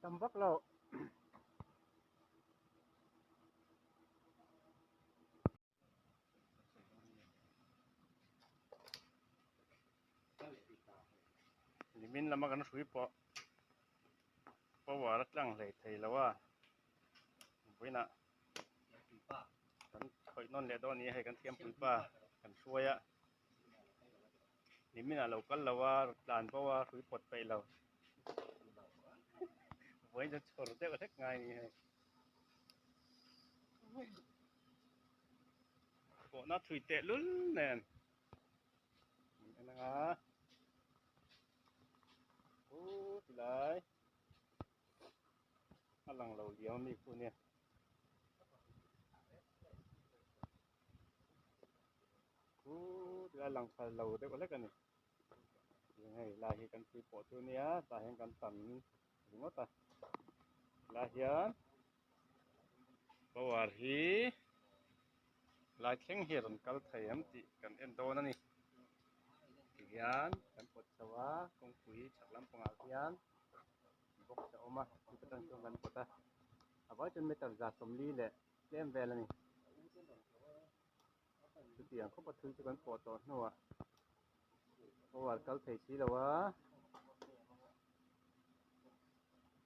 Tam vak lo. Nimin lama kan hrui pawh power a tlang hlei thei lo a vawiinah kan khawih nawn leh dawn a ni a hei kan thiampui pa kan hruai a nimin ah lo kal lo a tlan bo a hrui pawt peih lo vawiin chu chhawr deuh hlek ngai a ni hei. Pawhna thui teh lul nen en anga u ti lai a lang lo liam ami khu nia. Khu ti lai lang tha lo deuh hlek a ni. Hei lai hi kan tui pawh chu nia tah hian kan tam ringawt a lai hian power hi lai thleng hi a rawn kal thei em tih kan en dawn a ni tihian kan pawt chho a kawngpui chhak lampangah hian box a awm a chuta tang chuan kan pawt a a vai chuan meter 140 leh tlem vel a ni chutiang khawpa thui chu kan pawh tawh hnuah power kal thei si lo a.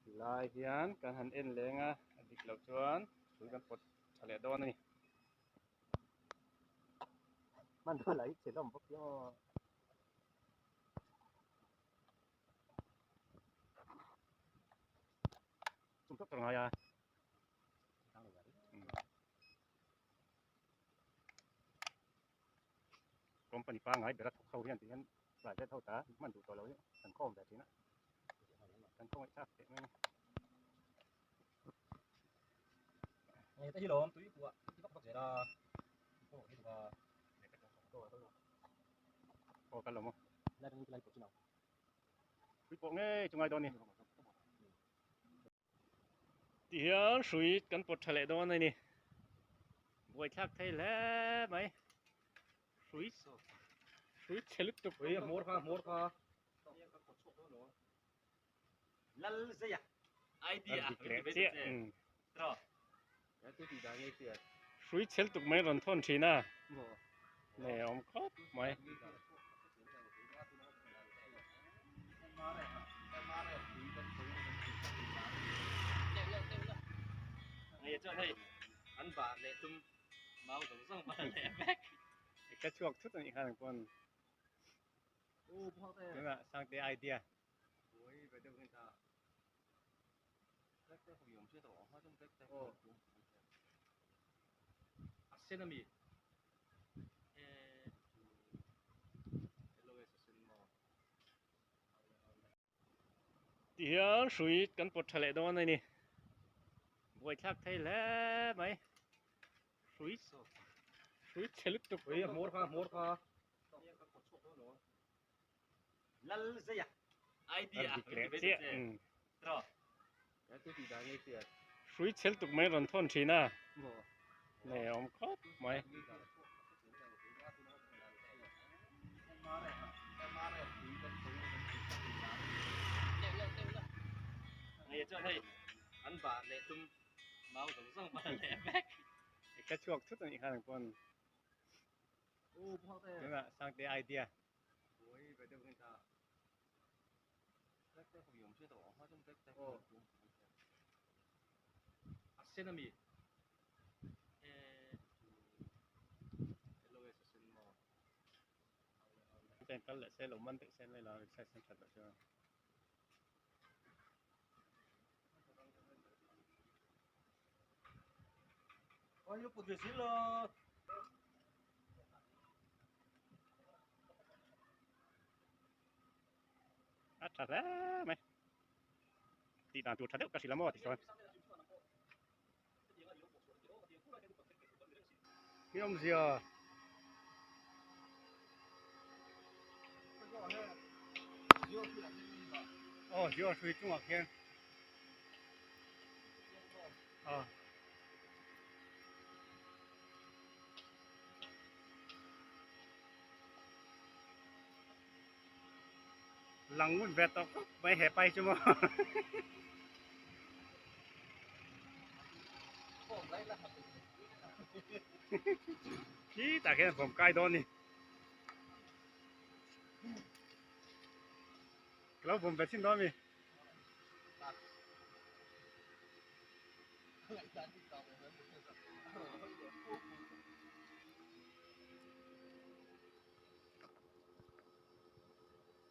Tilai hian kan han en leng a, a dik loh chuan hrui kan pawt tha leh dawn a ni. Hmanrua lah hi chhe hlawm bawk hi aw. Chum tawk tawk ngai a. Company pangngai bera thawk ho hian tihian private ho ta hman duh tawh lo hi kan khawm ve thin a kan khawngaih thlak teh mai a ni. Hei te hi lawm tui kuah ti vak vak zel a pawh hi duh a aw kal lo maw lai atangin tilai pawh chu no tui pawh ngei chu ngai dawn a ni tihian hrui kan pawt tha leh dawn a ni buaithlak thei hle mai hrui hrui chhe lutuk hrui hmawr kha hmawr kha lal zeia idea hrui chhe lutuk mai rawn thawn thin a nei a awm khawp mai. Ka chhuak thut a nih khan ang pawn tunah Sangte idea Tihian hrui kan pawt tha leh dawn a ni buaithlak thei hle mai hrui hrui chhe lutuk hrui hmawr kha hmawr kha lal zeia idea hrui chhe lutuk mai rawn thawn thin a nei a awm khawp mai. Ka chhuak thut a nih khan ang pawn tunah Sangte idea. Kal leh se lo man daih se lai la exercise an that loh chuan. A tha hle mai tih dan tur tha deuh ka hrilh a maw tichuan hi awmzia aw ziaw hrui chungah khian aw. Lang ngun ve tawh khawp mai he pai chu maw. Khitah khian a vawm kai dawn a ni. Ka lo vawm ve thin dawn a mi.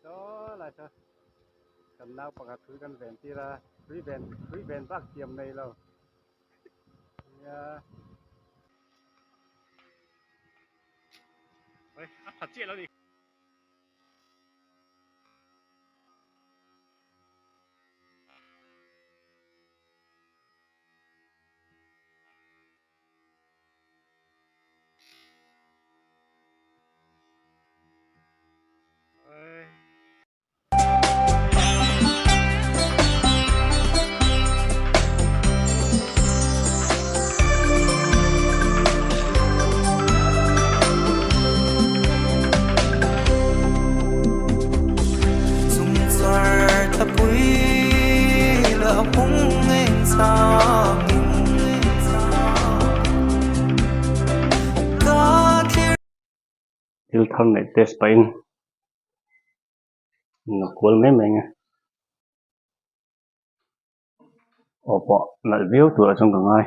Saw lai saw kan nau pakhat hrui kan ven tir a hrui ven hrui ven bak thiam nei lo nia oi a pha chiah lo ni. Thil thar neih test pahin a kual mai mai ang e aw pawh nalh viau turah chuan ka ngai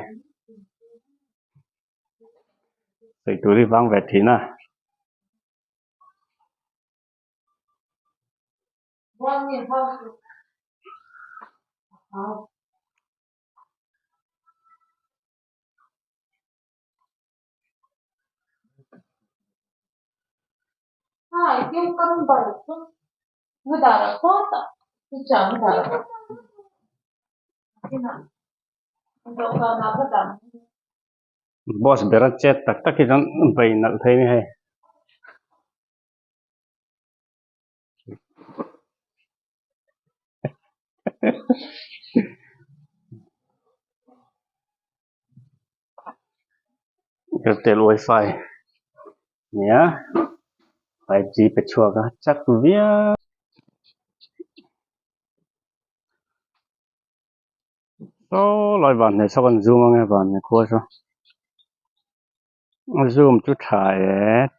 sawi tur hi vang ve thin a. Boss ber a chet tak tak hi chuan bei nalh thei a ni hei. Airtel wifi nia 5G pe chhuak a chak viau. Saw lai van hmel saw kan zoom ange van hmel khua saw a zoom chu tha e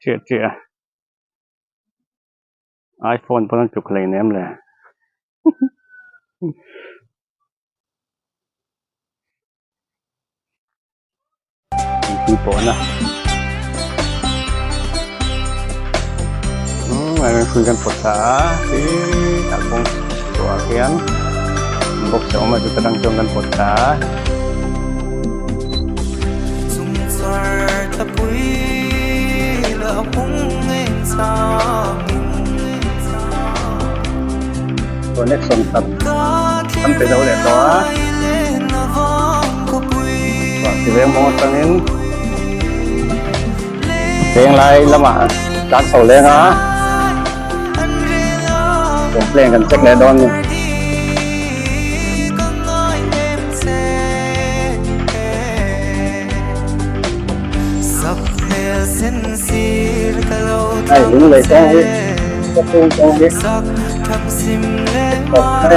chiah chiah a iphone pawn an tluk hleinem le. Tui pawhna umm a hrui kan pawt thla a khitah kawng chhuah khian box a awm a chuta tang chuan kan pawt thla a. Connection khat kan pe zo leh tawh a. Veng mawng atangin veng lai lamah tlan chho leng a complaint kan check leh dawn a ni. Hei lunglei kawng hi khawchhung kawng hi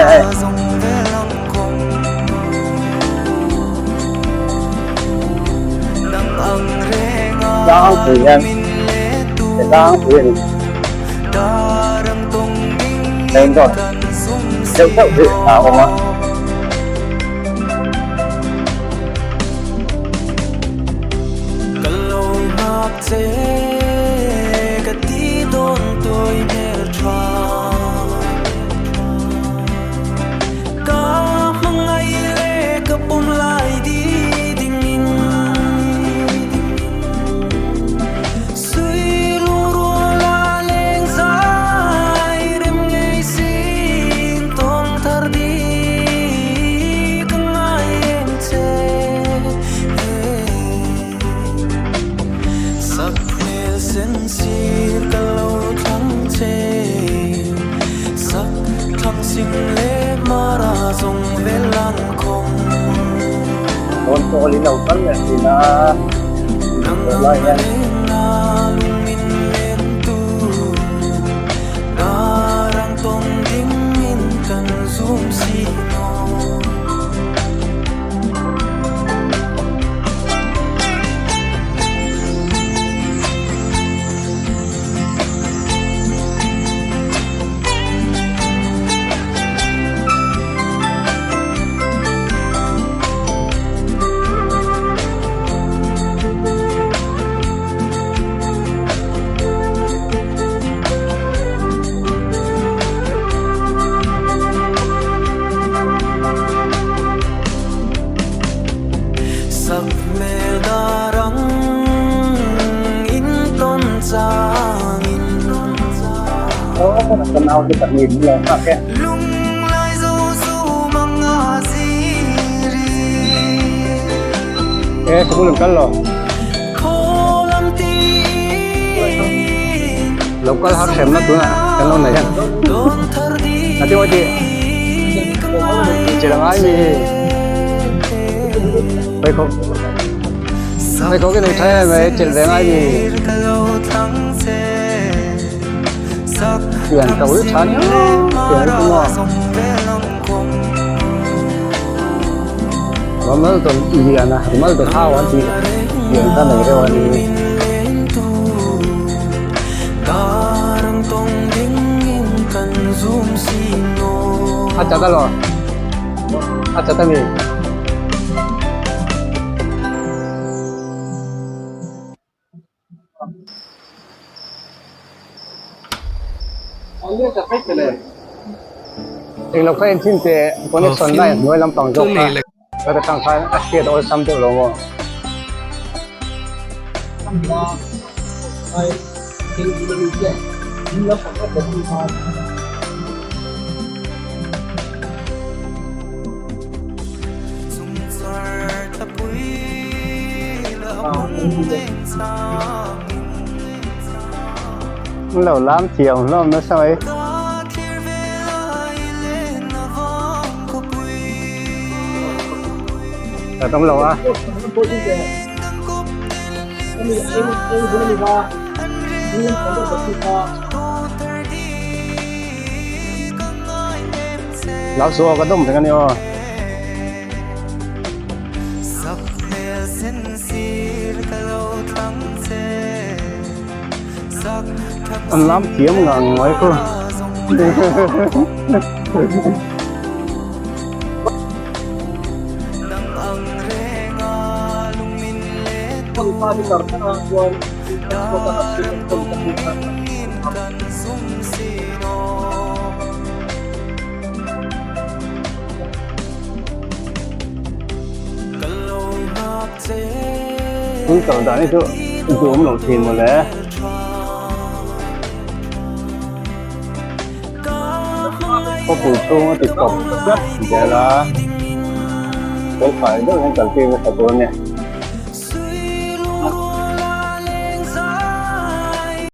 hei. Tlangpui hian he tlangpui a ni main road deuh deuh hi a awm a. Dawn pawl in lo kal leh thin a tawh lai hian. Ka nau te pahnih min lo nghak e. E sikul an kal lo. Lo kal har hrem na tunah kan lo nei hian. A ti ti. Che la ngai mi. Phei khawk. Phei khawk i nei tha em mai chelh ve ngai mi. Pian ka ui tha nia pian hi chu maw Rumal dawn lian a rumal dawn hau an tih pian kha nei reuh a ni. A chat alaw a chat a mi. Englo kha en thin teh connection line hnuai lampang zawk kha ka ta tang khan a hriat awlsam deuh lo maw. An lo lam thiam hlawm nasa mai. Ka tam lo a. Lau suo ka dum reng a ni aw. An lam thiam ngang mai khu. Tui kal dan hi chu duhawm loh thin mawle. Khawpui chhung a ti tawp tlat zel a, felfai deuh hian kaltir nasa tur a ni.